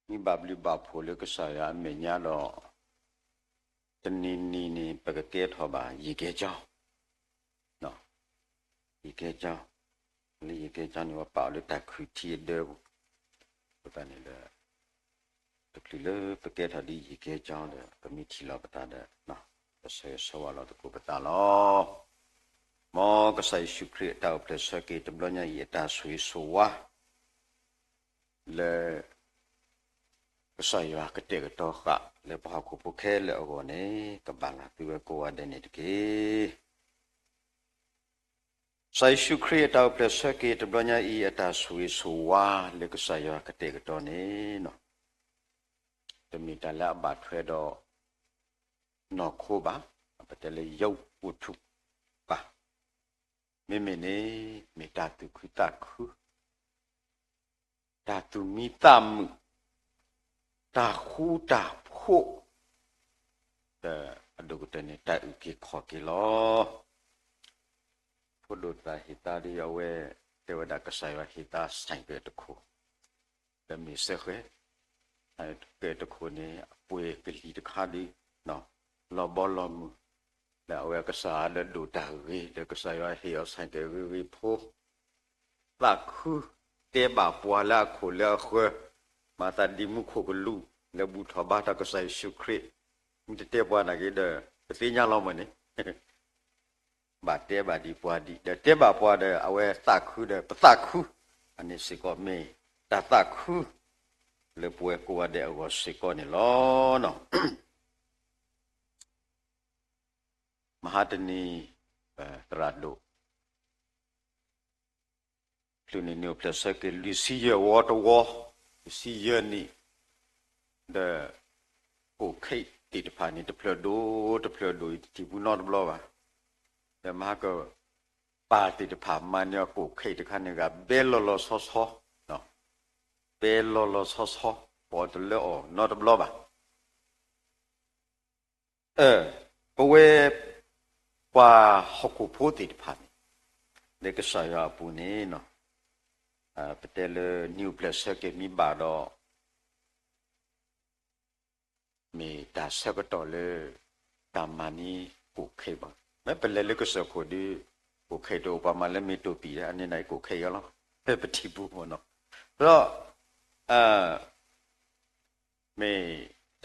မ့ၢ်ဘၣ်ဘျုးဘၣ်ဖှိၣ်လၢကစၢ်ယွၤအမဲာ်ညါဒီး တနံၤနံၤန့ၣ် ပကကဲထီၣ်ဘၣ် ယံာ်ကဲကၠီ, ယံာ်ကဲကၠီ, လၢယံာ်ကဲကၠီန့ၣ် ပပာ်အီၤလၢတၢ်ခုၣ်ထံအဒၢပူၤ, အဃိသတးန့ၣ်ဒီး တချုးလၢပကဲထီၣ်ဒ်ယံာ်ကဲကၠီဒီး ပမ့ၢ်ထံၣ်လီၤပသးဒီး ပဆၢဂ့ၤဆၢဝါလီၤသကိးပသးလီၤ. မ်ကစၢ်ယ့ၣ်ၡူးခရံာ်အတၢ်အိၣ်ဖျဲၣ်ဆၢက့ၤတဘျီညါအံၤ အတၢ်ဆိၣ်ဂ့ၤဆိၣ်ဝါ လၢ ကစၢ်ယွၤကတဲာ်ကတီၤဃာ်လၢပှၤဟီၣ်ခိၣ်ဖိခဲလၢာ်အဂီၢ်န့ၣ် ကဘၣ်လၢသုဝဲကိးဂၤဒဲးန့ၣ်တက့ၢ်. ကစၢ်ယ့ၣ်ၡူးခရံာ်အတၢ်အိၣ်ဖျဲၣ်ဆၢက့ၤတဘျီညါအံၤ အတၢ်ဆိၣ်ဂ့ၤဆိၣ်ဝါလၢကစၢ်ယွၤကတဲာ်ကတီၤန့ၣ် တမ့ၢ်တၢ်လၢအဘၣ်ထွဲဒီး နီၢ်ခိဘၣ်, ပတဲလၢ ရုပ်ဝတ္ထု ဘၣ်. မ့မ့ၢ်န့ၣ် မ့ၢ်တၢ်သူၣ်ခုသးခု တၢ်သူၣ်မံသးမုာ်, တၢ်ဃူတၢ်ဖိး, ဒီးအဒိၣ်ကတၢၢ်န့ၣ် တၢ်အုၣ်က့ၤခီၣ်က့ၤလီၤ. ဖိဒိၣ်သးဟ့ၣ်သါဒီး အဝဲတဲဝဲဒၣ် ကစၢ်ယွၤဟ့ၣ်သါ ဆိုင်ကယ် တခိၣ် ဒီးမ့ၢ်စဲဃဲ ဆိုင်ကယ် တခိၣ်န့ၣ် အပှ့ၤကလံၤတခါဒီး လီၤဘီလီၤမုၢ်, ဒီးအဝဲကစၢ်ဒီးဒိၣ်တၢ်ဂ့ၤ ဒီးကစၢ်ယွၤဟ့ၣ်အီၤ ဆိုင်ကယ် ဂ့ၤဂ့ၤဖိ သးခု တဲဘၣ်ပှၤလၢအခိၣ်လၢအဃၢၤ, မၤသးဒ်မူခိၣ်ကလူး လၢဘူၣ်ထီၣ်ဘါထီၣ်ကစၢ်ယ့ၣ်ၡူးခရံာ်, မ့ၢ်တတဲပှၤနာ်က့ဒီး ပသ့ၣ်ညါလီၤမၢ်န့ၣ် ဘၣ်တဲဘၣ်ဒံးပှၤဒံး ဒီးတဲဘၣ်ပှၤဒီး အဝဲသးခုဒီး ပသးခု, အန့ၣ်စ့ၢ်ကီးမ့ၢ်တၢ်သးခု လၢပဝဲကိးဂၤဒဲးအဂီၢ်စ့ၢ်ကီးန့ၣ်လီၤ. မဟါတနံၤ သရၣ်ဒိၣ် ချုးန့ၣ် နံၣ်အိၣ်ဖျဲၣ်ဆၢက့ၤ လွံၢ်ဆံယဲၢ်ဝီတဝီ, လွံၢ်ဆံယဲၢ်နံၣ်, ဒီး ကိၣ်ခ့ၣ်သ့ၣ်တဖၣ်န့ၣ် တဖျၢၣ်ဒိၣ်တဖျၢၣ်ဒိၣ် ယတထံၣ်ဘူးနီတဘျီဘၣ်. ဒီးမဟါက ပၢ်သ့ၣ်တဖၣ် မၤန့ၢ်အီၤကိၣ်ခ့ၣ်တခါန့ၣ် ဂၤဘဲလီၤလီၤဆီဆီ, ဘဲလီၤလီၤဆီဆီ, ပအီၣ်တလၢအီၣ်နီတဘျီဘၣ်. ပဝဲ ပှၤဟီၣ်ခိၣ်ဖိသ့ၣ်တဖၣ်န့ၣ် လၢကစၢ်ယွၤအပူၤန့ၣ် ပတဲလၢနံၣ်အိၣ်ဖျဲၣ်ဆၢက့ၤမ့ၢ်ဘၣ်ဒီး မ့ၢ်တၢ်ဆၢကတီၢ်လၢ တၢ်မၤန့ၢ်ကိၣ်ခ့ၣ်ဘၣ်. မ့ၢ်ပလဲၤလၢကစၢၢ်ခိၣ်ဒီး ကိၣ်ခ့ၣ်တအိၣ်ပှၤမၤလၢမ့ၢ်တိၢ်ပံၣ်ဒီး အန့ၣ်န့ၣ်ကိၣ်ခ့ၣ်ယီၤလီၤ. ပထံၣ်ဘူးမ့ၢ်နီၤ. ဒီး မ့ၢ်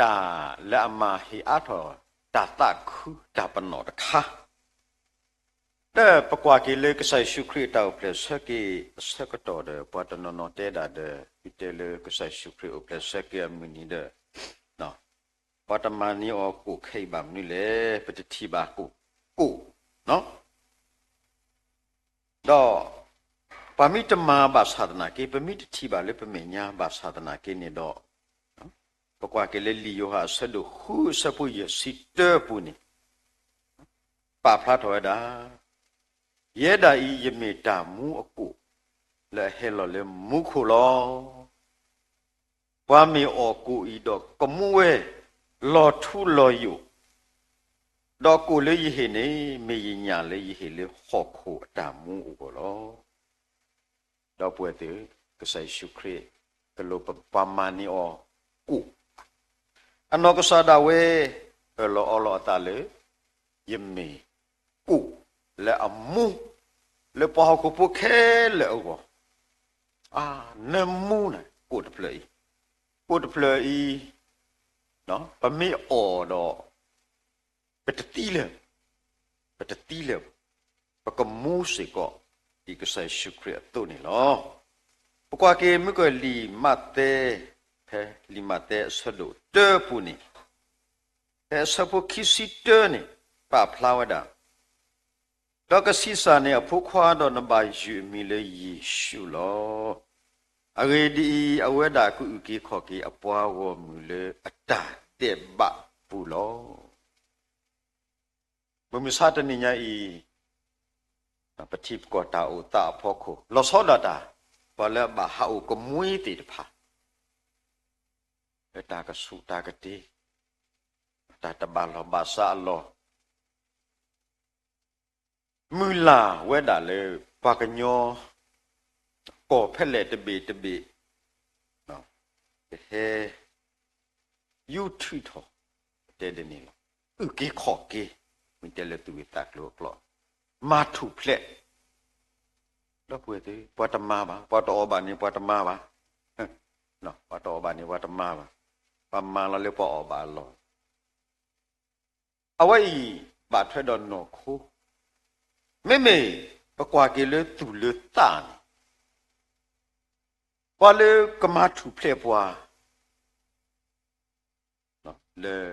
တၢ်လၢအမၤဟ့ၣ်အါထီၣ် တၢ်သးခုတၢ်ပနီၣ်တခါ ဒီးပကွၢ်က့ၤလၢကစၢ်ယ့ၣ်ၡူးခရံာ်အတၢ်အိၣ်ဖျဲၣ်ဆၢက့ၤအဆၢကတီၢ်ဒီး ပှၤတနီၤနီၤတဲဒၣ်ဒီး ဒ်တဲလၢကစၢ်ယ့ၣ်ၡူးခရံာ်အိၣ်ဖျဲၣ်ဆၢက့ၤအမုၢ်နံၤဒီး ပှၤတမၤန့ၢ်အီၤကိၣ်ခ့ၣ်ဘၣ်မနုၤလဲၣ်, ပတထံၣ်ဘၣ်ကိၣ်, ကိၣ်, ဒီး ပှၤမ့ၢ်တမၤဘၣ်ဆၣ်သနာ်က့, ပမ့ၢ်တထံၣ်ဘၣ်လၢပမဲာ်ညါဘၣ်ဆၣ်သနာ်က့န့ၣ်ဒီး, ပကွၢ်က့ၤလၢလံာ်ယိၤဟၣ်အဆၢဒိၣ်ဃုအဆၢဖိယဲၢ်ဆံတၢပူၤန့ၣ် ပာ်ဖျါထီၣ်ဝဲဒၣ်, ယဲဒၣ်အံၤ ယမ့ၢ်တၢ်မူအကိၣ် လၢအဟဲလီၤလၢမူခိၣ်လီၤ. ပှၤမ့ၢ်အီၣ်ကိၣ်အံၤဒီးကမူဝဲ လီၤထူလီၤယိာ်, ဒီးကိၣ်လၢယဟ့ၣ်န့ၣ် မ့ၢ်ယညၣ်လၢယဟ့ၣ်လၢဟီၣ်ခိၣ်အတၢ်မူအဂီၢ်လီၤ. ဒီပုၢ်ဝဲၢ်သ့ၣ်, ကစၢ်ယ့ၣ်ၡူးခရံာ် ကလိၣ်ပပှၤမၤန့ၢ်အီၤကိၣ်, အနီၢ်ကစၢ်ဒၣ်ဝဲ အၢၣ်လီၤအီလီၤအသးလၢ ယမ့ၢ်ကိၣ်လၢအမူ လၢပှၤဟီၣ်ခိၣ်ဖိခဲလၢာ်အဂီၢ်, နၢမူန့ၣ် ကိၣ်တဖျၢၣ်အံၤ, ကိၣ်တဖျၢၣ်အံၤ ပမ့ၢ်အီၣ်ဒီး ပတသံလၢၤ, ပတသံလၢၤ, ပကမူစ့ၢ်ကီး ဒ်ကစၢ်ယ့ၣ်ၡူးခရံာ်အသိးန့ၣ်လီၤ. ပကွၢ်က့ၤမုၢ်ကီၢ်လံာ်မးသဲ, ဖဲလံာ်မးသဲအဆၢဒိၣ်တၢပူၤန့ၣ်, ဖဲအဆၢဖိခံဆံတၢန့ၣ် ပာ်ဖျါဝဲဒၣ်, ဒီးကဆံးစၢ်န့ၢ်အဖိခွါဒီးနဘၣ်ယုၢ်အမံၤလၢယ့ၣ်ၡူးလီၤ. အဂ့ၢ်ဒ်အံၤ, အဝဲဒၣ်ကအုၣ်က့ၤခီၣ်က့ၤအပှၤဂီၢ်မုၢ်လၢအတၢ်ဒဲးဘးပူၤလီၤ. မုၢ်မဆါတနံၤညါအံၤ, ပထံပကီၢ်တၢ်အိၣ်သးအဖီခိၣ် လီၤဆီဒၣ်တၢ် ပှၤလၢအဘၣ်ဟးအိၣ်ကမှံသ့ၣ်တဖၣ် လၢတၢ်ကဆူးတၢ်ကတ့ၤ, တၢ်တဘၣ်လီၢ်ဘၣ်စးအလီၢ် မုၢ်လၢ်ဝဲဒၣ်လၢ ပှၤကညီ ကီၢ်ဖဲလဲၣ်တဘ့ၣ်တဘ့ၣ်, ကဟဲ ယူၢ်ထံၣ်ထီၣ် တဲဒ်န့ၣ်လီၤ. အုၣ်က့ၤခီၣ်က့ၤ, မ့ၢ်တဲလၢသူၣ်ဂ့ၤသးကျိၤအကျိာ်, မၤထူၣ်ဖျဲး, ဒီပုၢ်ဝဲၢ်သ့ၣ်, ပှၤတမၤဘၣ်, ပှၤတအီၣ်ဘၣ်န့ၣ် ပှၤတမၤဘၣ်, ပှၤတအီၣ်ဘၣ်န့ၣ် ပှၤတမၤဘၣ်, ပှၤမၤလီၤလၢပှၤအီၣ်ဘၣ်အလီၢ် အဝဲအံၤ ဘၣ်ထွဲဒီးနီၢ်ခိ, မ့မ့ၢ်ပကွၢ်က့ၤလၢသူၣ်လၢသးန့ၣ်, ပှၤလၢကမၤထူၣ်ဖျဲးပှၤ လၢ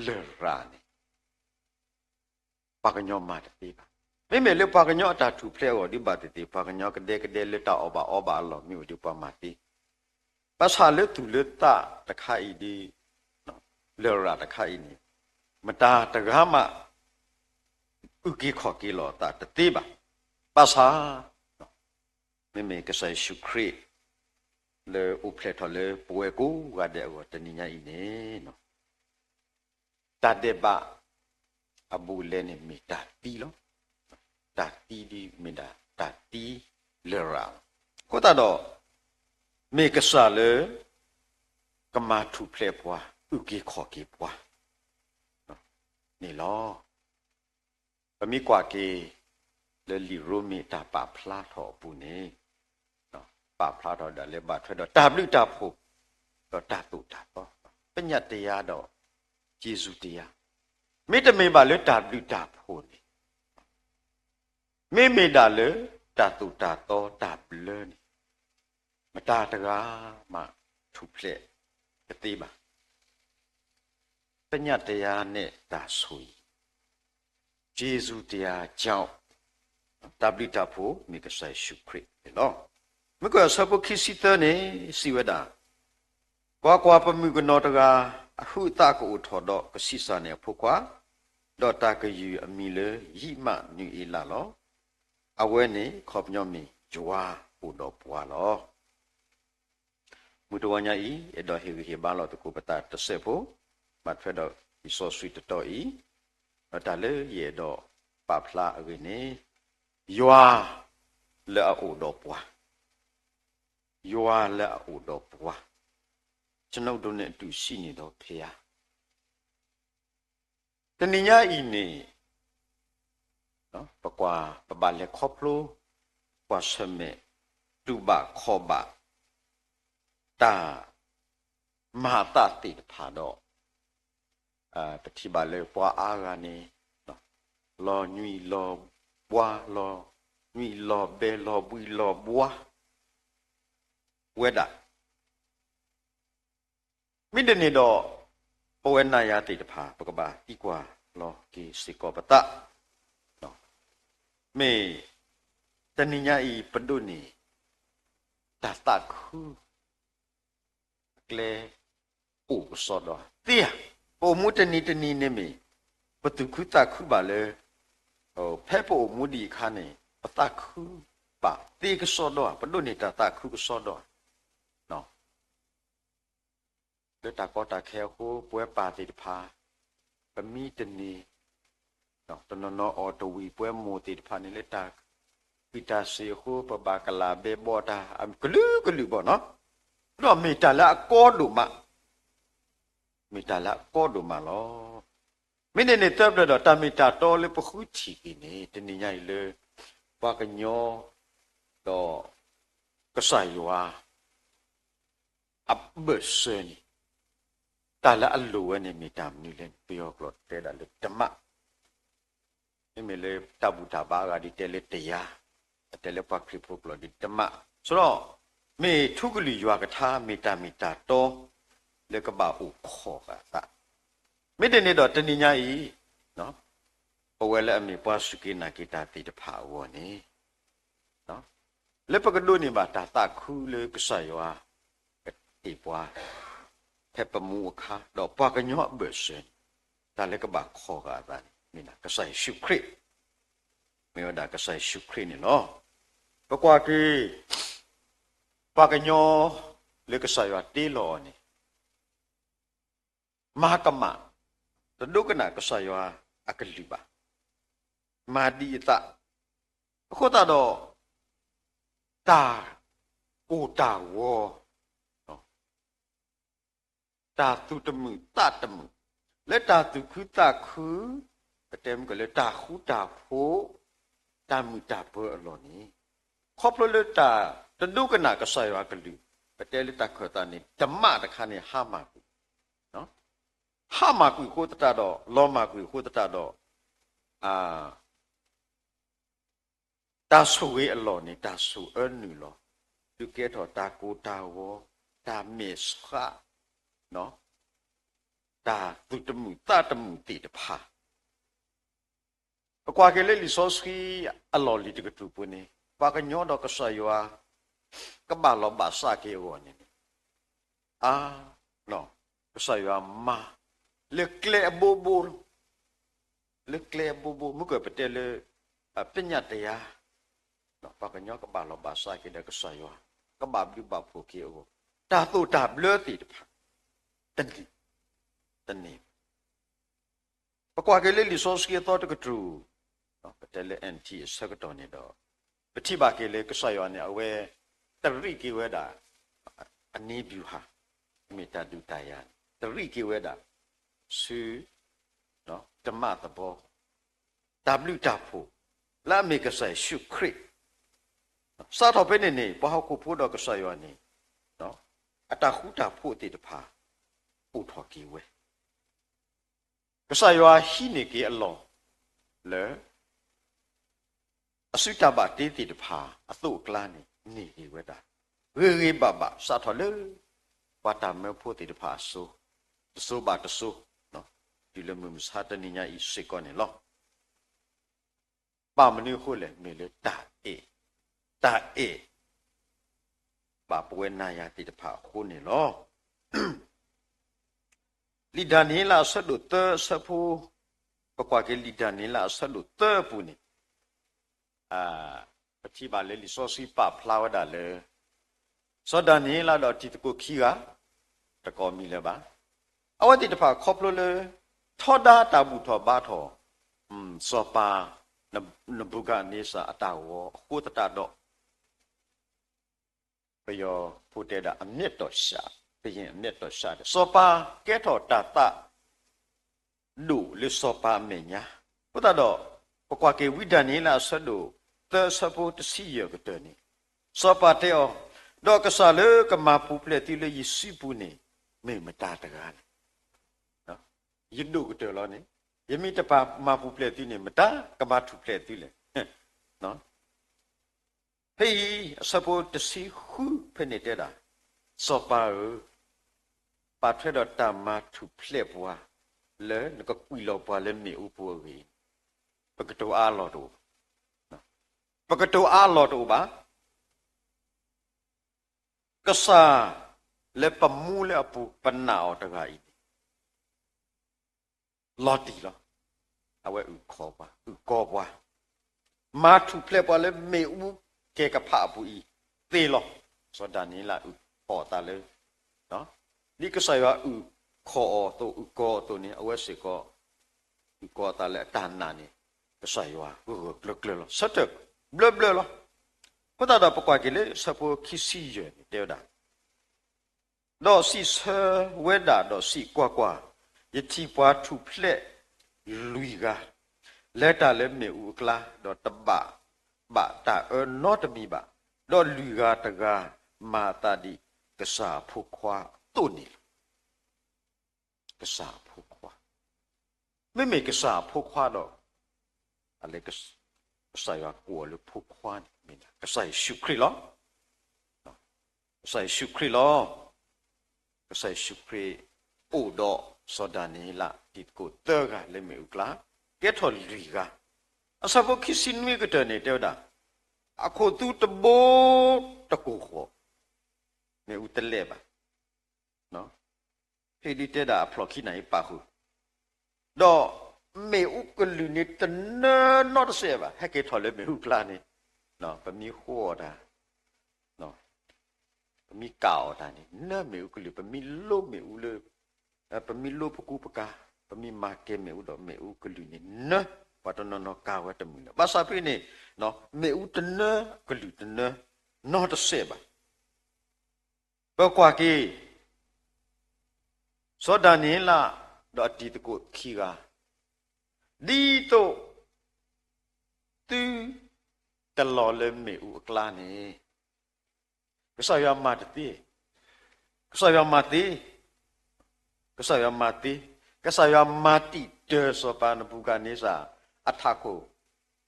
လရာ်န့ၣ် ပှၤကညီမၤတသ့ဘၣ်. မ့မ့ၢ်လၢပှၤကညီအတၢ်ထူၣ်ဖျဲးအဂီၢ်ဒ်ဘၣ်သ့ၣ်သ့ၣ် ပှၤကညီကဒဲကဒဲလၢတၢ်အီၣ်ဘၣ်အီဘၣ်အလီၢ်မ့ၢ်အိၣ်ဒီးပှၤမၤသ့, ဘၣ်ဆၣ်လၢသူၣ်လၢသးတခါအံၤဒ် လရာ်တခါအံၤန့ၣ် မတၤတဂၤမး အုၣ်က့ၤခီၣ်က့ၤလီၤအသးတသ့ဘၣ်. ဘၣ်ဆၣ် မ့မ့ၢ်ကစၢ်ယ့ၣ်ၡူးခရံာ် လၢအိၣ်ဖျဲၣ်ထီၣ်လၢပဝဲကိးဂၤဒဲးအဂီၢ်တနံၤညါအံၤန့ၣ် တၢ်ဒဲးဘးအဘူးအလဲန့ၣ်မ့ၢ်တၢ်သံလီၤ. တၢ်သံဒ်မ့ၢ်ဒၣ်တၢ်သံလရာ်လီၤ. အဃိသတးဒီး မ့ၢ်ကစၢ်လၢ ကမၤထူၣ်ဖျဲးပှၤ အုၣ်က့ၤခီၣ်က့ၤပှၤ န့ၣ်လီၤ. ပမ့ၢ်ကွၢ်က့ၤ လၢလံာ်ရိမ့ၤတၢ်ပာ်ဖျါထီၣ်အပူၤန့ၣ် ပာ်ဖျါထီၣ်ဒၣ်လၢဘၣ်ထွဲဒီးတၢ်ဘျုးတၢ်ဖှိၣ် ဒီးတၢ်သိၣ်တၢ်သီ ပညတ်တရားဒီး ကျေးဇူးတရား မ့တမ့ၢ်ဘၣ်လၢတၢ်ဘျုးတၢ်ဖှိၣ်န့ၣ် မ့မ့ၢ်ဒၣ်လၢတၢ်သိၣ်တၢ်သီတၢ်ဘျၢန့ၣ် မတၤတဂၤမးထူၣ်ဖျဲးတသ့ဘၣ်. ပညတ်တရားနဲ့တၢ်ဆိၣ်ဂ့ၤ ကျေးဇူးတရားကြောင့် တၢ်ဘျုးတၢ်ဖှိၣ်မ့ၢ်ကစၢ်ယ့ၣ်ၡူးခရံာ်န့ၣ်လီၤ. မုၢ်ကီၢ်အဆၢဖိခံဆံသၢန့ၣ် စံးဝဲဒၣ်, ကွၢ်ကွၢ်, ပမုၣ်ကနီၤတဂၤ အဟုးအသးကအိၣ်ထီၣ်ဒီးကဆံးစၢ်န့ၢ်အဖိခွါ, ဒီးတၢ်ကယုၢ်အမံၤလၢယံးမးနုၤအ့လးလီၤ. အဝဲန့ၣ်ခီပညီမ့ၢ်ယွၤအိၣ်ဒီးပှၤလီၤ. မုၢ်တဂီၤညါအံၤ အဲၣ်ဒိးဟ့ၣ်ဂံၢ်ဟ့ၣ်ဘါလီၤသကိးပသးတစဲးဖိ, ဘၣ်ထွဲဒီးလံာ်စီဆှံတတီၤအံၤ, ဒီးတၢ်လၢယအဲၣ်ဒိးပာ်ဖျါအဂ့ၢ်န့ၣ်, ယွၤလၢအအိၣ်ဒီးပှၤ, ယွၤလၢအအိၣ်ဒီးပှၤ, ကျွန်ုပ်တို့နဲ့အတူရှိနေသောဘုရား တနံၤညါအံၤန့ၣ် ပကွၢ် ပဘၣ်လဲၤခီဖျိ ကွၢ်ဆၢၣ်မဲာ် တူၢ်ဘၣ်ခီၣ်ဘၣ် တၢ်မၤအသးသ့ၣ်တဖၣ်ဒီး ပထံၣ်ဘၣ်လၢပှၤအါဂၤန့ၣ် လီၤညွံးလီၤဘှါ လီၤညွံးလီၤဘဲ လီၤဘှံးလီၤဘှါ ဝဲဒၣ် မ့ၢ်ဒ်န့ၣ်ဒီး ပဝဲနၤယၤသ့ၣ်တဖၣ် ပကဘၣ်သံကွၢ်လီၤက့ၤစ့ၢ်ကီးပသး, မ့ၢ် တနံၤညါအံၤ ပဒိးန့ၢ် တၢ်သးခု အကျဲ အိၣ်ကစီဒီဧါ သ့ဧါ. ပအိၣ်မူတနံၤတနံၤန့ၣ်မ့ၢ် ပသူၣ်ခုသးခုဘၣ်လၢ ဖဲပအိၣ်မူဒံးအခါန့ၣ် ပသးခုဘၣ်သ့ကစီဒီဧါ, ပဒိးန့ၢ်တၢ်သးခုကစီဒီဧါ လၢတၢ်ကီတၢ်ခဲအဃိ ပဝဲပၢ်သ့ၣ်တဖၣ် ပမံတန့ၢ် တနီၤနီၤအီၣ်တဝံၤ ပဝဲမိၢ်သ့ၣ်တဖၣ်န့ၣ် လၢတၢ်ကူၣ်တၢ်စ့အဃိ ပဘၣ်ကလၤဘဲဘီတၢ် ကလုာ်ကလုာ်ဘၣ်နီၤ, ဒီးမ့ၢ်တၢ်လၢအကီဒိၣ်မး, မ့ၢ်တၢ်လၢအကီဒိၣ်မးလီၤ. မ့ၢ်န့ၣ်န့ၣ် သၢဖျၢၣ်ဒီးတၢ်မ့ၢ်တၢ်တီလၢပဃုထံၣ်က့ၤန့ၣ် တနံၤညါအံၤလၢ ပှၤကညီ ဒီး ကစၢ်ယွၤ အဘၢၣ်စၢၤန့ၣ် တၢ်လၢအလိၣ်ဝဲန့ၣ်မ့ၢ်တၢ်မနုၤလဲၣ်န့ၣ် ပယီၤကျိာ်တဲဒၣ်လၢဓမ္မ, မ့မ့ၢ်လၢတၢ်ဘူၣ်တၢ်ဘါအဂၤဒ်တဲလၢတရား, အတဲလၢပှၤခရံာ်ဖိကျိာ်ဒ်ဓမ္မ, ဆိုတော့ မ့ၢ်ထူကလုၢ်ယွၤကထါ မ့ၢ်တၢ်မ့ၢ်တၢ်တီ လၢကဘၣ်အိၣ်ခိးဃာ်အသး, မ့ၢ်ဒ်န့ၣ်ဒီးတနံၤညါအံၤ ပဝဲလၢအမ့ၢ်ပှၤစူၢ်က့ၤနာ်က့ၤတၢ်သ့ၣ်တဖၣ်အဂီၢ်န့ၣ် လၢပကဒိးန့ၢ်ဘၣ်တၢ်သးခုလၢကစၢ်ယွၤ ကတ့ၢ်ပှၤ ဖဲပမူအခါ ဒီးပှၤကညီအဘၢၣ်စၢၤန့ၣ် တၢ်လၢကဘၣ်ခိးဃာ်အသးန့ၣ် မ့ၢ်ဒၣ်ကစၢ်ယ့ၣ်ၡူးခရံာ်, မ့ၢ်ဝဲဒၣ်ကစၢ်ယ့ၣ်ၡူးခရံာ်န့ၣ်လီၤ. ပကွၢ်က့ၤ ပှၤကညီ လၢကစၢ်ယွၤတ့လီၤအီၤန့ၣ် မၤကမၣ် တဒိကနၣ်ကစၢ်ယွၤအကလုၢ်ဘၣ်. မၤဒံးအသး အဃိသတးဒီး တၢ်ကိၢ်တၢ်ဂီၤ တၢ်သူၣ်တမုာ်သးတမုာ်, လၢတၢ်သူၣ်ခုသးခု, ပတဲမုၢ်ကလၢတၢ်ဃူတၢ်ဖိး, တၢ်မုာ်တၢ်ပၢၤအလီၢ်န့ၣ်, ခီဖျိလၢတၢ်တဒိကနၣ်ကစၢ်ယွၤကလုၢ်, ပတဲလၢတၢ်ခၢၣ်သးန့ၣ် ဓမ္မတခါန့ၣ် ဟါမၢ်ကွံာ်, ဟါမၢ်ကွံာ်အဃိသတးဒီး လီၤမၢ်ကွံာ်အဃိသတးဒီး တၢ်ဆိၣ်ဂ့ၤအလီၢ်န့ၣ် တၢ်ဆိၣ်အၢနုာ်လီၤ, ဒုးကဲထီၣ်တၢ်ကိၢ်တၢ်ဂီၤ, တၢ်မဲာ်ဆှး, တၢ်သူၣ်တမုာ်သးတမုာ်သ့ၣ်တဖၣ်, ပကွၢ်က့ၤလၢလံာ်စီဆှံအလီၢ်လံၤတကတြူၢ်ပူၤန့ၣ် ပှၤကညီဒီးကစၢ်ယွၤ ကဘၣ်လီၤဘၣ်စးက့ၤအဂီၢ်န့ၣ်န့ၣ်, အါ, ကစၢ်ယွၤမၤ လၢကျဲအဘိဘိ လၢကျဲအဘိဘိ မုၢ်ကပတဲလၢ ပညတ်တရား, ပှၤကညီကဘၣ်လီၤဘၣ်စးက့ၤဒီးကစၢ်ယွၤ, ကဘၣ်ဘျုးဘၣ်ဖှိၣ်က့ၤအဂီၢ်, တၢ်သိၣ်တၢ်ဘျၢသ့ၣ်တဖၣ် တန့ၢ်, တန့ၢ် ပကွၢ်က့ၤလၢလံာ်စီဆှံအသီတကတြူၢ်, ပတဲလၢ NT အဆၢကတီၢ်န့ၣ်ဒီး, ပထံၣ်ဘၣ်က့ၤလၢကစၢ်ယွၤန့ၣ် အဝဲတရံးက့ၤဝဲဒၣ် အနံၤဘျူၤဟၣ်, မ့ၢ်တၢ်ဒုးတၢ်ယၤန့ၣ် တရံးက့ၤဝဲဒၣ် ဆူ ဓမ္မသဘော, တၢ်ဘျုးတၢ်ဖှိၣ် လၢအမ့ၢ်ကစၢ်ယ့ၣ်ၡူးခရံာ်, စးထီၣ်ဖဲန့ၣ်န့ၣ် ပှၤဟီၣ်ခိၣ်ဖိဒီးကစၢ်ယွၤန့ၣ် အတၢ်ဃူတၢ်ဖိးသ့ၣ်တဖၣ် အိၣ်ထီၣ်က့ၤဝဲ, ကစၢ်ယွၤဟံးန့ၢ်က့ၤအလီၢ်လၢ အစုတၢ်ဘၣ်တ့သ့ၣ်တဖၣ်အသိးအကျါန့ၣ် န့ၢ်က့ၤဝဲဒၣ် ဂ့ၤဂ့ၤဘၣ်ဘၣ် စးထီၣ်လၢ ပှၤတၢ်မၢဖိသ့ၣ်တဖၣ်အစိၤ, တစိၤဘၣ်တစိၤ, တုၤလၢမုၢ်မဆါတနံၤညါအံၤစ့ၢ်ကီးန့ၣ်လီၤ. ဘၣ်မနုၤအဃိလဲၣ်, မ့ၢ်လၢတၢ်အဲၣ်, တၢ်အဲၣ် ဘၣ်ပဝဲနၤယၤသ့ၣ်တဖၣ်အဃိန့ၣ်လီၤ. လံာ်ဒၤနံးယ့လးအဆၢဒိၣ်သၢအဆၢဖိ, ပကွၢ်က့ၤလံာ်ဒၤနံးယ့လးအဆၢဒိၣ်သၢအပူၤန့ၣ်, ပထံၣ်ဘၣ်လၢလံာ်စီဆှံပာ်ဖျါဝဲဒၣ်လၢ စီၤဒၤနံးယ့လးဒီးတံၤသကိးခံဂၤ, တကိးမံၤလၢၤဘၣ်. အဝဲသ့ၣ်တဖၣ်ခီဖျိလၢ ထီဒါတၢ်ဘူၣ်ထီၣ်ဘါထီၣ် စီၤပၤနဘူၤခၣ်နံစၢ်အတၢ်ဂီၤအဃိသတးဒီး ပယီၤဖိတဲဒၣ်အမျက်တော်ရှပ်, ဘုရင်အမျက်တော်ရှပ်ဒီး စီၤပၤကဲထီၣ်တၢ်သးဒိၣ်လၢစီၤပၤအမဲာ်ညါ. အဃိသတးဒီး ပကွၢ်က့ၤဝံဒၤနံးယ့လးအဆၢဒိၣ်သၢအဆၢဖိတဆံယဲၢ်ကတၢၢ်န့ၣ်, စီၤပၤတဲအီၤ, ဒီးကစၢ်လၢကမၤပူၤဖျဲးသုလၢယစုပူၤန့ၣ် မ့ၢ်မတၤတဂၤလဲၣ်. ယဒိၣ်ကတၢၢ်လီၤန့ၣ်, ယမ့ၢ်တပာ်မၤပူၤဖျဲးသုန့ၣ် မတၤကမၤထူၣ်ဖျဲးသုလဲၣ်. ဖဲအံၤ အဆၢဖိတဆံဃုဖဲန့ၣ်တဲဒၣ်, စီၤပၤဧၢ, ပာ်ထွဲဒီးတၢ်မၤထူၣ်ဖျဲးပှၤ လၢနကကွံာ်လီၤပှၤလၢမ့ၣ်အူပူၤအဂ့ၢ်, ပကတိၤအါလီၢ်တအိၣ်, ပကတိၤအါလီၢ်တအိၣ်ဘၣ်. ကစၢ်လၢပမူလၢအပူၤ ပနာ်အီၤတဂၤအံၤန့ၣ် လီၤတံၢ်လီၤ. အဝဲအုၣ်ခီၣ်ပှၤ အုၣ်ကီၤပှၤ, မၤထူၣ်ဖျဲးပှၤလၢမ့ၣ်အူကဲၤကဖးအပူၤအံၤသ့လီၤ. စီၤဒၤနံးယ့လးအုၣ်ခီၣ်အသးလၢ ဒ်ကစၢ်ယွၤအုၣ်ခီၣ်အီၤအသိး အုၣ်ကီၤအီၤအသိးန့ၣ် အဝဲစ့ၢ်ကီး အုၣ်ကီၤအသးလၢအတၢ်နာ်န့ၣ် ကစၢ်ယွၤဂၢၢ်ဂၢၢ်ကျၢၤကျၢၤလီၤ. ဆၢထၢၣ်ဘျၢဘျၢလီၤ. အဃိသတးဒီးပကွၢ်က့ၤလၢဆၢဖိခံဆံယဲၢ်န့ၣ်တဲဝဲဒၣ် ဒီးစံးဆၢဝဲဒၣ်ဒီးစံး, ကွၢ်ကွၢ်, ယထံၣ်ပှၤထူၣ်ဖျဲးလွံၢ်ဂၤ, လဲၤတၢ်လၢမ့ၣ်အူအကျါ, ဒီးတဘၣ်ဘၣ်တၢ်အၢနီတမံၤဘၣ်, ဒီးလွံၢ်ဂၤတဂၤမၤအသးဒ်ကစၢ်အဖိခွါအသိးန့ၣ်လီၤ. ကစၢ်အဖိခွါ, မ့မ့ၢ်ကစၢ်အဖိခွါဒီး အလဲၤ ကစၢ်ယွၤကိးအီၤလၢဖိခွါန့ၣ် မ့ၢ်ကစၢ်ယ့ၣ်ၡူးခရံာ်လီၤ. ကစၢ်ယ့ၣ်ၡူးခရံာ်လီၤ. ကစၢ်ယ့ၣ်ၡူးခရံာ်အိၣ်ဒီးစီၤဒၤနံးယ့လး တံၤသကိးသၢဂၤလၢမ့ၣ်အူကျါ, ကဲထီၣ်လွံၢ်ဂၤ. အဆၢဖိခံဆံနွံကတၢၢ်န့ၣ် တဲဝဲဒၣ်, အခိၣ်သူတဘိတကိၢ်ဃီ, မ့ၣ်အူတလဲၣ်ဘၣ်. ဖဲဒ်တဲဒၣ်အဖျိးခံနၤအံၤပာ်ဃုာ်, ဒီးမ့ၣ်အူကလုာ်န့ၣ်တနၢနီတစဲးဘၣ်. ဟဲက့ၤထီၣ်လၢမ့ၣ်အူကျါန့ၣ်, ပမ့ၢ်ဃိအီၤတၢ်, ပမ့ၢ်ကးအီၤတၢ်န့ၣ် နၢမ့ၣ်အူကလုာ်, ပမ့ၢ်လိမ့ၣ်အူလၢ, ပမ့ၢ်လိပကူပကၤ, ပမ့ၢ်မၤကဲၤမ့ၣ်အူဒီးမ့ၣ်အူကလုာ်န့ၣ်နၢ, ပှၤတနီၤနီၤကးဝဲတမုာ်လၢၤ. ဘၣ်ဆၣ်ဖဲန့ၣ် မ့ၣ်အူတနၢ, ကလုာ်တနၢ, နီတစဲးဘၣ်. ပကွၢ်က့ၤ, စီၤဒၤနံးယ့လး ဒီးအတံၤသကိးခံဂၤ, ဒ်သိးသုတလီၤလၢမ့ၣ်အူအကျါန့ၣ်, ကစၢ်ယွၤမၤတသ့, ကစၢ်ယွၤမၤသ့, ကစၢ်ယွၤမၤသ့, ကစၢ်ယွၤမၤတံာ်တၢ်စီၤပၤနဘူၤခၣ်နံစၢ်အထးခိၣ်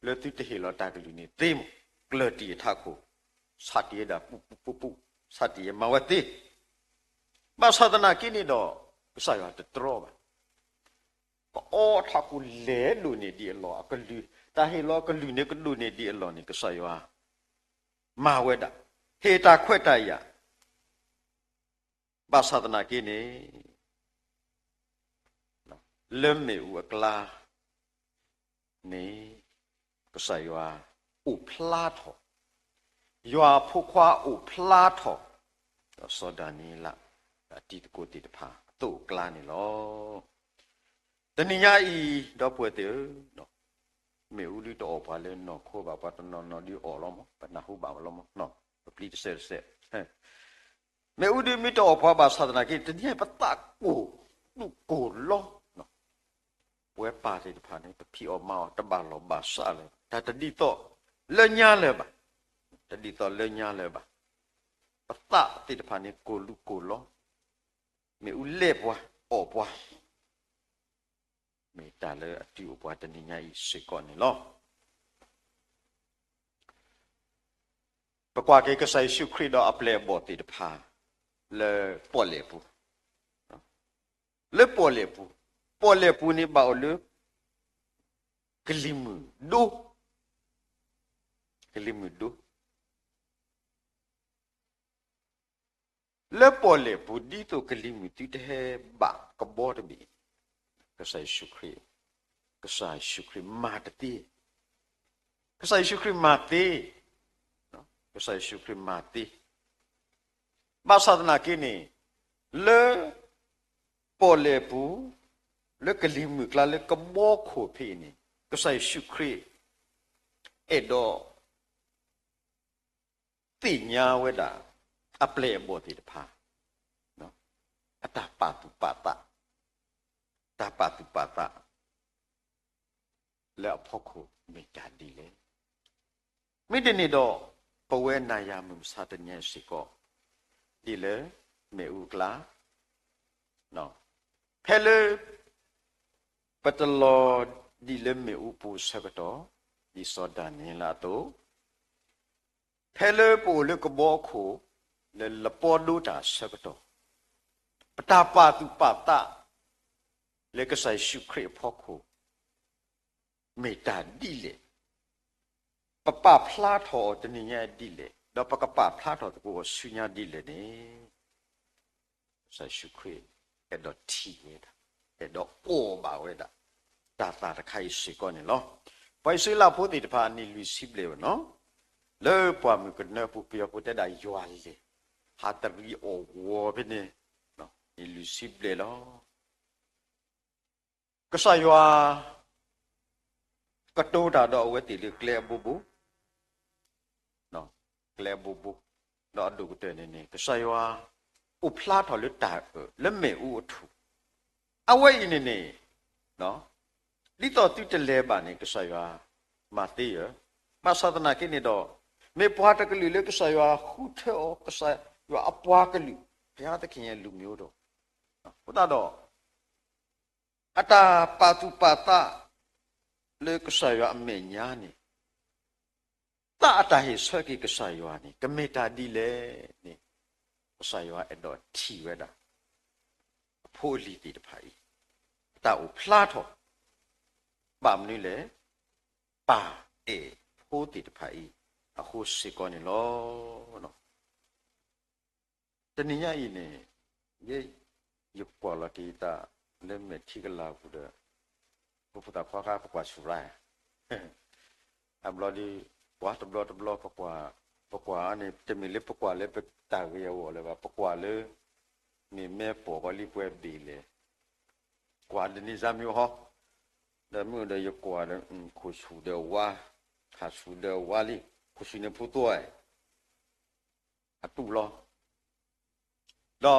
လၢသုတဟ့ၣ်လီၤတၢ်ကလုၢ်န့ၣ်သ့မး, ကျၢၢ်တံၢ်အထးခိၣ်, ဆးတံၢ်ဝဲဒၣ်ပူပူပူပူ, ဆးတံၢ်ယဲမၤဝဲသ့, ဘၣ်ဆၣ်သနာ်က့န့ၣ်ဒီး ကစၢ်ယွၤတတြီဘၣ်. ကအီထးခိၣ်လဲၤဒိၣ်န့ၢ်ဒံးအလီၢ်အကလုၢ်, တၢ်ဟ့ၣ်လီၤအကလုၢ်န့ၣ်ကဒိၣ်န့ၢ်ဒံးအလီၢ်န့ၣ် ကစၢ်ယွၤမၤဝဲဒၣ်, ဟ့ၣ်တၢ်ခွဲးတၢ်ယာ်, ဘၣ်ဆၣ်သနာ်က့န့ၣ် လၢမ့ၣ်အူအကျါန့ၣ် ကစၢ်ယွၤအိၣ်ဖျါထီၣ်, ယွၤအဖိခွါအိၣ်ဖျါထီၣ်, ဒီးစီၤဒၤနံးယ့လး ဒီးအတံၤသကိးသ့ၣ်တဖၣ်အသိးအကျါန့ၣ်လီၤ. တနံၤညါအံၤ ဒီပုၢ်ဝဲၢ်သ့ၣ်ဧၢ, မ့ၣ်အူဒုတအီၣ်ပှၤလၢနီၢ်ခိဘၣ်, ပှၤတနီၤနီၤဒုအီၣ်လီၤမး, ပနၢ်ဟူဘၣ်လီၤမး, ပပျံၤတစဲးတစဲး မ့ၣ်အူဒုမ့ၢ်တအီၣ်ပှၤဘၣ်ဆၣ်သနာ်က့ တနံၤညါအံၤပသးကိၢ်ဒူၣ်ကိၢ်လီၤ, ပဝဲပၢ်သ့ၣ်တဖၣ်န့ၣ် ပဖံးအီၣ်မၤအီၣ်တဘၣ်လီၢ်ဘၣ်စးလၢၤ, တၢ်တဒ်သိးလၢညါလၢၤဘၣ်, တဒ်သိးလၢညါလၢၤဘၣ်, ပသးသ့ၣ်တဖၣ်န့ၣ် ကိၢ်လူၤကိၢ်လီၤ, မ့ၣ်အူလဲၢ်ပှၤအီၣ်ပှၤ, မ့ၢ်တၢ်လၢအတုၤအိၣ်ပှၤတနံၤညါအံၤစ့ၢ်ကီးန့ၣ်လီၤ. ပကွၢ်က့ၤကစၢ်ယ့ၣ်ၡူးခရံာ်ဒီးအပျဲၢ်အဘီၣ်သ့ၣ်တဖၣ် လၢပီၣ်လဲၣ်ပူၤ, လၢပီၣ်လဲၣ်ပူၤ, ပီၣ်လဲၣ်ပူၤန့ၣ်ဘၣ်အိၣ်လၢ ကလံၤမုၢ်ဒိ, ကလံၤမုၢ်ဒိ လၢပီၣ်လဲၣ်ပူၤ ဒ်သိးကလံၤမုၢ်သုတဟဲဘၣ်ကဘီတဘ့ၣ်, ကစၢ်ယ့ၣ်ၡူးခရံာ်, ကစၢ်ယ့ၣ်ၡူးခရံာ်မၤတသ့, ကစၢ်ယ့ၣ်ၡူးခရံာ်မၤသ့, ကစၢ်ယ့ၣ်ၡူးခရံာ်မၤသ့, ဘၣ်ဆၣ်သနာ်က့န့ၣ် လၢပီၣ်လဲၣ်ပူၤ, လၢကလံၤမုၢ်ကျါလၢကဘီခိၣ်ဖဲအံၤန့ၣ် ကစၢ်ယ့ၣ်ၡူးခရံာ် အဲၣ်ဒိး သ့ၣ်ညါဝဲဒၣ် အပျဲၢ်အဘီၣ်သ့ၣ်တဖၣ် အတၢ်ပာ်သူၣ်ပာ်သး, တၢ်ပာ်သူၣ်ပာ်သး လၢအဖီခိၣ်မ့ၢ်တၢ်ဒ်လဲၣ်. မ့တမ့ၢ်ဒီး ပဝဲနၤယၤမုၢ်မဆါတနံၤညါအံၤစ့ၢ်ကီး ဒ်လၢမ့ၣ်အူအကျါ, ဖဲလၢ ပတလီၤဒံးလၢမ့ၣ်အူပူၤအဆၢကတီၢ်, ဒ်စီၤဒၤနံးယ့လးအသိး, ဖဲလၢပအိၣ်လၢကဘီခိၣ် လၢလပီဒိတၢ်အဆၢကတီၢ်, ပတၢ်ပာ်သူၣ်ပာ်သး လၢကစၢ်ယ့ၣ်ၡူးခရံာ်အဖီခိၣ် မ့ၢ်တၢ်ဒ်လဲၣ်, ပပာ်ဖျါထီၣ်အီၤတနံၤညါဒ်လဲၣ်, ဒီးပကပာ်ဖျါထီၣ်သကိးအီၤဆူညါဒ်လဲၣ်န့ၣ် ကစၢ်ယ့ၣ်ၡူးခရံာ် အဲၣ်ဒိးထံၣ်ဝဲဒၣ်, အဲၣ်ဒိးအီၣ်ဘၣ်ဝဲဒၣ် တၢ်သးတခါအံၤစ့ၢ်ကီးန့ၣ်လီၤ. ပှၤအံၣ်စရ့လးဖိသ့ၣ်တဖၣ် နံၣ်လွံၢ်ဆံဘျဲၣ်ဝဲနီၤ, လၢပှၢ်မုၢ်ကနၢပူၤ ပယီၤဖိတဲဒၣ်ယွၤလဲၢ်, ဟးတရံးအီၣ်ဝီၤဖဲန့ၣ်, နံၣ်လွံၢ်ဆံဘျဲၣ်လီၤ. ကစၢ်ယွၤ ကတိၤတၢ်ဒီးအဝဲသ့ၣ်လၢကျဲအဘိဘိ ကျဲအဘိဘိ, ဒီးအဒိၣ်ကတၢၢ်န့ၣ်န့ၣ် ကစၢ်ယွၤ အိၣ်ဖျါထီၣ်လၢတၢ်အၢၣ်လၢမ့ၣ်အူအထူၣ်, အဝဲအံၤန့ၣ်န့ၣ် ဒ်သိးသုတလဲၤဘၣ်န့ၣ် ကစၢ်ယွၤမၤသ့ဧါ, ဘၣ်ဆၣ်သနာ်က့န့ၣ်ဒီး မ့ၢ်ပှၤတကလုာ်လၢကစၢ်ယွၤဃုထၢအီၤ ကစၢ်ယွၤအပှၤကလုာ် ဘုရားသခင်ရဲ့လူမျိုးဒီး အဃိသတးဒီး အတၢ်ပာ်သူၣ်ပာ်သး လၢကစၢ်ယွၤအမဲာ်ညါန့ၣ် သးအတၢ်ဟ့ၣ်ဆၢက့ၤကစၢ်ယွၤန့ၣ် ကမ့ၢ်တၢ်ဒ်လဲၣ်န့ၣ် ကစၢ်ယွၤအဲၣ်ဒိးထံၣ်ဝဲဒၣ် အဖိအလံၤသ့ၣ်တဖၣ်အံၤ အတၢ်အိၣ်ဖျါထီၣ် ဘၣ်မနုၤလဲၣ် ပၢ်အဲၣ်ဖိသ့ၣ်တဖၣ်အံၤ အဃိစ့ၢ်ကီးန့ၣ်လီၤ. တနံၤညါအံၤန့ၣ် ယဲ ယကွၢ်လီၤက့ၤယသးလၢမဲာ်ထံကလၤပူၤဒီး ပဖိသၣ်ခွါခါ ပကွၢ်ဆူၣ်ရၣ် အဘျီဒီး ကွၢ်တဘျီတဘျီ ပကွၢ် ပကွၢ်န့ၣ် တမ့ၢ်လၢပကွၢ်လၢပတၢ်ဂ့ၤအဂီၢ်လၢၤဘၣ်, ပကွၢ်လၢ မ့ၢ်မဲာ်ပိာ်ကီၤလံပှဲၤဘ့ၣ်လဲၣ်, ကွၢ်ဒ်န့ၣ်စၢ်မ့ၢ်ဟီ, ဒီးမ့ၢ်ဒီးယကွၢ်ဒီး ခိၣ်ဆူၣ်ဒီးဝါ, ခၣ်ဆူၣ်ဒီးဝါလံ, ခိၣ်ဆူၣ်န့ၣ်ဖိသွဲ အတူၢ်လီၤ. ဒီ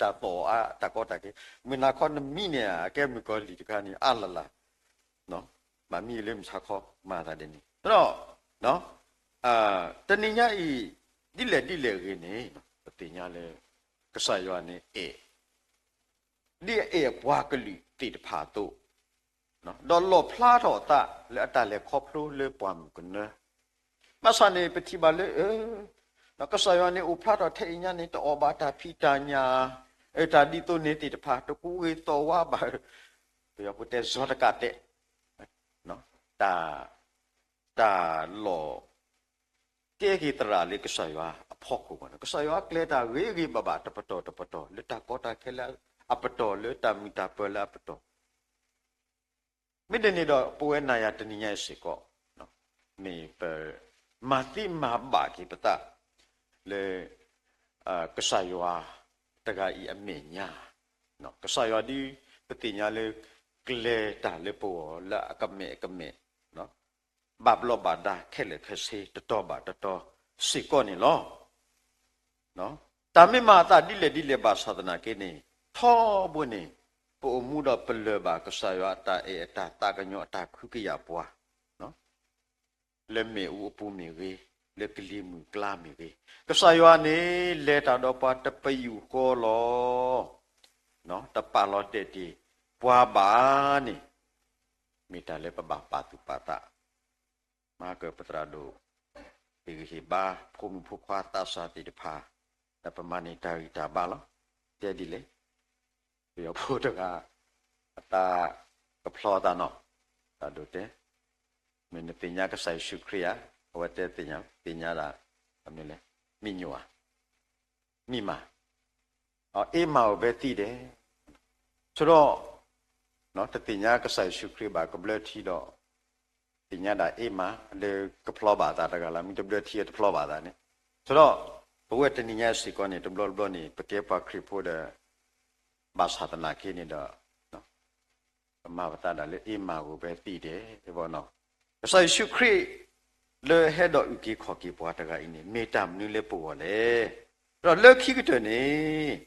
မ့ၢ်တၢ်သီၣ်အီၤအါ တၢ်ကီတၢ်ခဲ, မုၢ်နၤခီနမံန့ၣ် အကဲမုၣ်ကီၤလံၢ်တခါန့ၣ် အါလၢ်လၢ်, မၤမံလၢမုၢ်ဆါခီ မၤသးဒ်န့ၣ်ဒီး တနံၤညါအံၤ ဒ်လဲၣ်ဒ်လဲၣ်အဂ့ၢ်န့ၣ် ပသ့ၣ်ညါလၢ ကစၢ်ယွၤန့ၣ်အဲၣ် ဒ်အအဲၣ်အပှၤကလုာ်သ့ၣ်တဖၣ်အသိး, ဒီးလီၣ်ဖျါထီၣ်အသးလၢအတၢ်လဲၤခီဖျိလၢပှၢ်မုၢ်ကနၢ, ဘၣ်ဆၣ်န့ၣ် ပထံၣ်ဘၣ်လၢ ကစၢ်ယွၤန့ၣ်အိၣ်ဖျါထီၣ်ထဲအံၤညါန့ၣ် တအီၣ်ဘၣ်တၢ်ဖံးတၢ်ညၣ်, တၢ်ဒ်သိးန့ၣ်သ့ၣ်တဖၣ် တကူးဂ့ၤသီၣ်ဝါဘၣ်, ပယီၤဖိတဲ စီၤတကးတဲး, တၢ် တၢ်လီၢ် ကဲက့ၤသရၣ်လၢကစၢ်ယွၤအဖီခိၣ်ဘၣ်န့ၣ် ကစၢ်ယွၤကျဲၤတၢ်ဂ့ၤဂ့ၤဘၣ်ဘၣ် တပတီၢ်တပတီၢ် လၢတၢ်ကီတၢ်ခဲလၢအပတီၢ် လၢတၢ်မုာ်တၢ်ပၢၤလၢအပတီၢ်, မ့ၢ်ဒ်န့ၣ်ဒီး ပဝဲနၤယၤတနံၤညါအံၤစ့ၢ်ကီး မ့ၢ်ပ မၤသ့မၤဘၣ်က့ၤပသး လၢ ကစၢ်ယွၤတဂၤအံၤအမဲာ်ညါ, ကစၢ်ယွၤဒ်ပသ့ၣ်ညါလၢ ကျဲၤတၢ်လၢပဂီၢ်လၢအကမဲာ်ကမဲာ်, ဘၣ်ဘျီးဘၣ်ဒါခဲလၢာ်ခဲဆ့ တတီၤဘၣ်တတီၤစ့ၢ်ကီးန့ၣ်လီၤ. တၢ်မ့ၢ်မၤအသးဒ်လဲၣ်ဒ်လဲၣ်ဘၣ်ဆၣ်သနာ်က့န့ၣ် ထီဘိန့ၣ် ပအိၣ်မူဒီးပလၢၢ်ဘၣ်ကစၢ်ယွၤအတၢ်အဲၣ်အတၢ်သးကညီၤအတၢ်ခွံကယာ်ပှၤ လၢမ့ၣ်အူအပူၤမ့ၢ်ဂ့ၤ, လၢကလံၤမုၢ်ကျါမ့ၢ်ဂ့ၤ, ကစၢ်ယွၤန့ၣ် လဲၤတၢ်ဒီးပှၤတပယူာ်ဃီလီၤ. တပာ်လီၤတဲာ်တ့ၢ်ပှၤဘၣ်န့ၣ် မ့ၢ်တၢ်လၢပဘၣ်ပာ်သူၣ်ပာ်သး, မၤကပသရၣ်ဒိၣ် ဟ့ၣ်ဂံၢ်ဟ့ၣ်ဘါ ဖိမုၣ်ဖိခွါသးစၢ်သ့ၣ်တဖၣ်, ဒီးပမၤန့ၢ်တၢ်ဂံၢ်တၢ်ဘါလီၤ. တဲဒ်လဲၣ် ပယီၤဖိတဂၤ အသးကဖျီအသးနီၤ, သရၣ်ဒိၣ်တဲ, မ့ၢ်နသ့ၣ်ညါကစၢ်ယ့ၣ်ၡူးခရံာ်ဧါ, အဝဲတဲသ့ၣ်ညါ, သ့ၣ်ညါဒၣ်, မ့ၢ်လဲၣ်, မံၣ်ညိၣ်ဧါ, မံၣ်မး, အ့မးအိၣ်ဖဲသံၣ်ဒဲး, ဆိဒီး တသ့ၣ်ညါကစၢ်ယ့ၣ်ၡူးခရံာ်ဘၣ်ကဘျၢထံဒီး သ့ၣ်ညါဒၣ်အ့မး လၢကဖျီဘၣ်အသးတဂၤလၢ မ့ၢ်တဘျၢထံတဖျီဘၣ်အသးန့ၣ်, ဆိဒီး ပဝဲတနံၤညါစ့ၢ်ကီးန့ၣ် တဘျီတဘျီန့ၣ် ပကဲပှၤခရံာ်ဖိဒီး ဘၣ်ဆၣ်သနာ်က့န့ၣ်ဒီး ပမၤပသးဒၣ်လၢအ့မးအိၣ်ဖဲသံၣ်ဒဲး, ကစၢ်ယ့ၣ်ၡူးခရံာ် လၢဟဲဒီးအုၣ်က့ၤခီၣ်က့ၤပှၤတဂၤအံၤန့ၣ် မ့ၢ်တၢ်မနုၤလၢပဂီၢ်လဲၣ်. ဒီးလၢခံကတၢၢ်န့ၣ်,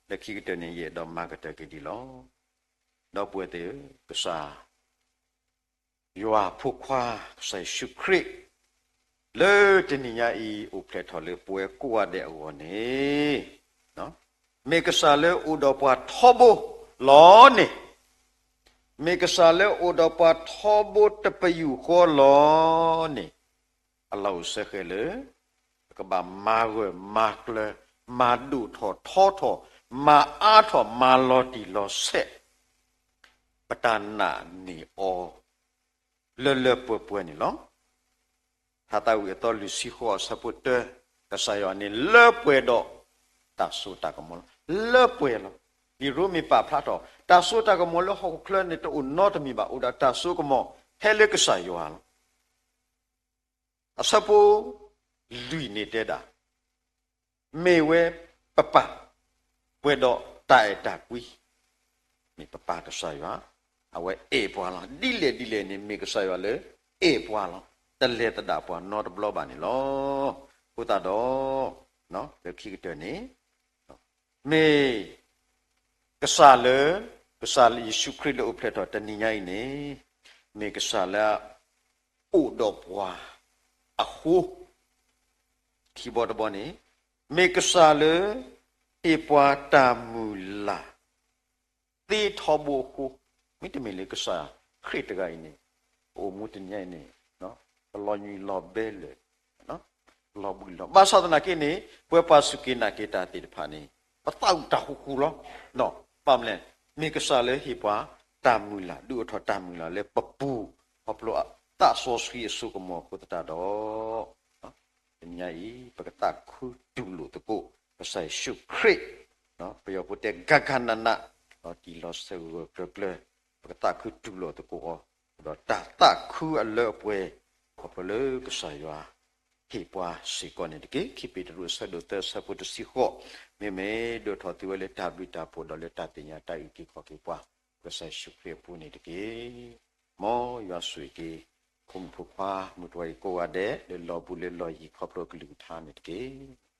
လၢခံကတၢၢ်န့ၣ် ယအဲၣ်ဒိးမၤကတၢၢ်က့ၤဒ်လီၤ. ဒီပုၢ်ဝဲၢ်သ့ၣ်ဧၢ, ကစၢ် ယွၤဖိခွါ ကစၢ်ယ့ၣ်ၡူးခရံာ် လၢတနံၤညါအံၤ အိၣ်ဖျဲၣ်ထီၣ်လၢပဝဲကိးဂၤဒဲးအဂီၢ်န့ၣ်, မ့ၢ်ကစၢ်လၢအိၣ်ဒီးပှၤထီဘိလီၤန့ၣ်, မ့ၢ်ကစၢ်လၢအိၣ်ဒီးပှၤထီဘိတပယူာ်ဃီလီၤန့ၣ်, အလီၢ်အိၣ်စ့ၢ်ကီးလၢ ပကဘၣ်မၤဂၢၢ်မၤကျၢၤ မၤဒိၣ်ထီၣ်ထီထီၣ် မၤအါထီၣ်မၤလီၤတံၢ်လီၤဆဲး ပတၢ်နာ်န့ၢ်အီၤ လၢလၢပှဲၤပှဲၤန့ၣ်လီၤ. ဟးသးဝံၣ်အသီလွံၢ်ဆံဃိးအဆၢဖိတၢ, ကစၢ်ယွၤန့ၣ်လၢပှဲၤဒီး တၢ်စိတၢ်ကမီၤလီၤ. လၢပှဲၤလီၤ. လံာ်ရိမ့ၤပာ်ဖျါထီၣ် တၢ်စိတၢ်ကမီၤလၢဟီၣ်ခိၣ်ချၢန့ၣ် တအိၣ်နီတမံၤဘၣ်, အိၣ်ဒၣ်တၢ်စိကမီၤဟဲလၢကစၢ်ယွၤလီၤ. အဆၢဖိလွံၢ်န့ၣ်တဲဒၣ်, မ့ၢ်ဝဲပပၢ်, ပှဲၤဒီးတၢ်အဲၣ်တၢ်ကွံ, မ့ၢ်ပပၢ်ကစၢ်ယွၤ, အဝဲအဲၣ်ပှၤလီၤ. ဒ်လဲၣ်ဒ်လဲၣ်န့ၣ် မ့ၢ်ကစၢ်ယွၤလၢအဲၣ်ပှၤလီၤ. တလဲၤသဒၣ်ပှၤနီတဘျီဘၣ်န့ၣ်လီၤ. အဃိသတးဒီး လၢခံကတၢၢ်န့ၣ် မ့ၢ်ကစၢ်လၢ ကစၢ်ယ့ၣ်ၡူးခရံာ်လၢအိၣ်ဖျဲၣ်ထီၣ်တနံၤညါအံၤန့ၣ် မ့ၢ်ကစၢ်လၢအအိၣ်ဒီးပှၤအဃိ, ခံဘီတဘီန့ၣ် မ့ၢ်ကစၢ်လၢဟ့ၣ်ပှၤတၢ်မုၢ်လၢ် သ့ထီဘိအဃိ, မ့တမ့ၢ်လၢကစၢ်ခရံာ်တဂၤအံၤန့ၣ် ပအိၣ်မူတနံၤညါအံၤန့ၣ် ပလီၤညွံးလီၤဘဲလၢာ် လီၤဘှံးလီၤ, ဘၣ်ဆၣ်သနာ်က့န့ၣ် ပဝဲပှၤစူၢ်က့ၤနာ်က့ၤတၢ်သ့ၣ်တဖၣ်န့ၣ် ပသးအုးတၢ်ဃူဃူလီၤ. ဘၣ်မနုၤလဲၣ်, မ့ၢ်ကစၢ်လၢဟ့ၣ်ပှၤတၢ်မုၢ်လၢ် ဒုးအိၣ်ထီၣ်တၢ်မုၢ်လၢ်လၢပပူၤ ခီဖျိသးစီဆှံအစိကမီၤအဃိသတးဒီး တနံၤညါအံၤ ပကသးခုတူၢ်လိာ်သကိး ကစၢ်ယ့ၣ်ၡူးခရံာ်, ပယီၤဖိတဲ ကကနန, ဒီးတံၢ်လီၤဆၢဂၢၢ်ဂၢၢ်ကျၢၤကျၢၤ, ပကသးခုတူၢ်လိာ်သကိးအီၤ, ဒီးတၢ်သးခုအလၢအပှဲၤ ခီဖျိလၢကစၢ်ယွၤ ဟ့ၣ်ပှၤစ့ၢ်ကီးန့ၣ်တက့ၢ်. ခံပ့းတရူးအဆၢဒိၣ်သၢအဆၢဖိတဆံဃိး, မ့မ့ၢ်ဒိၣ်ထီၣ်သုဝဲလၢတၢ်ဘျုးတၢ်ဖှိၣ်ဒီးလၢတၢ်သ့ၣ်ညါတၢ်အုၣ်က့ၤခီၣ်က့ၤပှၤ ကစၢ်ယ့ၣ်ၡူးခရံာ်အပူၤန့ၣ်တက့ၢ်. မ်ယွၤဆိၣ်ဂ့ၤက့ၤ ဖိမုၣ်ဖိခွါ မုၢ်တဝါအံၤကိးဂၤဒဲး လၢလီၤဘှံးလၢလီၤယံၤခီဖျိအကလုၢ်ကထါန့ၣ်တက့ၢ်.